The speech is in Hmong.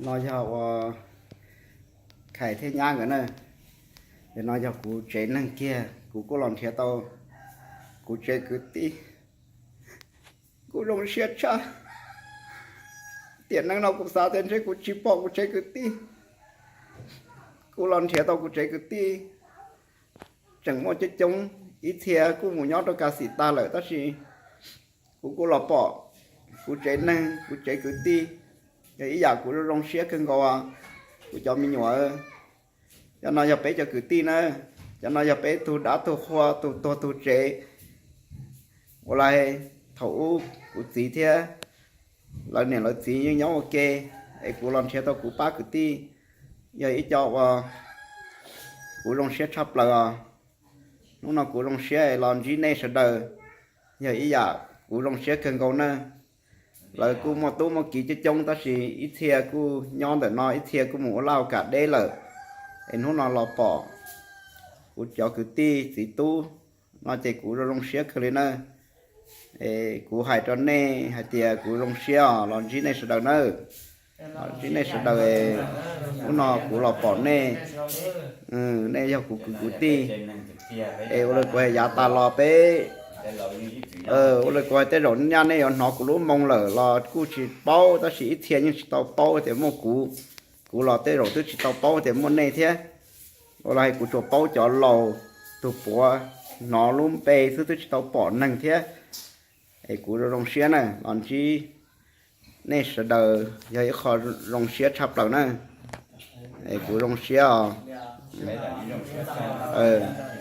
No yog ua Khais thiab nyab nkawd na. Nim no yog kuv tsev neeg kiag, kuv kuj los nrhiav tau kuv tsev kwv tij. Kuv zoo siab tshaj. Tiam neej no kuv xav tias ntshe kuv tsis pom kuv tsev kwv tij. Kuv los nrhiav tau kuv tsev kwv tij tseem muaj coob coob, ib txhia kuj mus nyob rau Kaxis tag lawm, tab sis kuv kuj los pom kuv tsev neeg kuv tsev kwv tij. Yog ib yam kuv zoo zoo siab kawg nkaus. Kuv cov me nyuam, cov no yog peb cov kwv tij na, cov no yog peb tug dab tug qhua, tug tuag tug tsev. Ua li thaum ub kuv txiv thiab lawv niam lawv txiv yeej nyob ua ke, es kuv los nrhiav tau kuv pab kwv tij, yog ib co uas kuv zoo siab tshaj plaws os. Hnub no kuv zoo siab los ntsib nej sawv daws, yog ib yam kuv zoo siab kawg nkaus na. Lawv kuj muaj tub muaj kiv coob coob, tab sis ib txhia kuj nyob ntawm no, ib txhia kuj mus ua laj ua kam deb lawm. Es hnub no los pom kuv cov kwv tij txiv tub no ces kuv zoo zoo siab kawg li na. Es kuv hais rau nej hais tias kuv zoo siab os, los ntsib nej sawv daws na. Los ntsib nej sawv daws, hnub no kuv los pom nej, nej yog kuv kwv kwv tij. Es ua li kuv hais yav tas los peb, ua li kuv hais tej zaum nyaj nej yuav hnov kuv lub moo lawm los kuj tsis paub, tab sis ib txhia yeej tsis tau paub tias muaj kuv. Kuv los tej zaum twb tsis tau paub tias muaj nej thiab. Ua li kuv tsuas paub cov laus, tus puav hnov lub npe xwb twb tsis tau pom neeg thiab. Es kuv zoo zoo siab na, los ntsib nej sawv daws yog ib qho zoo siab tshaj plaws na. Es kuv zoo siab os.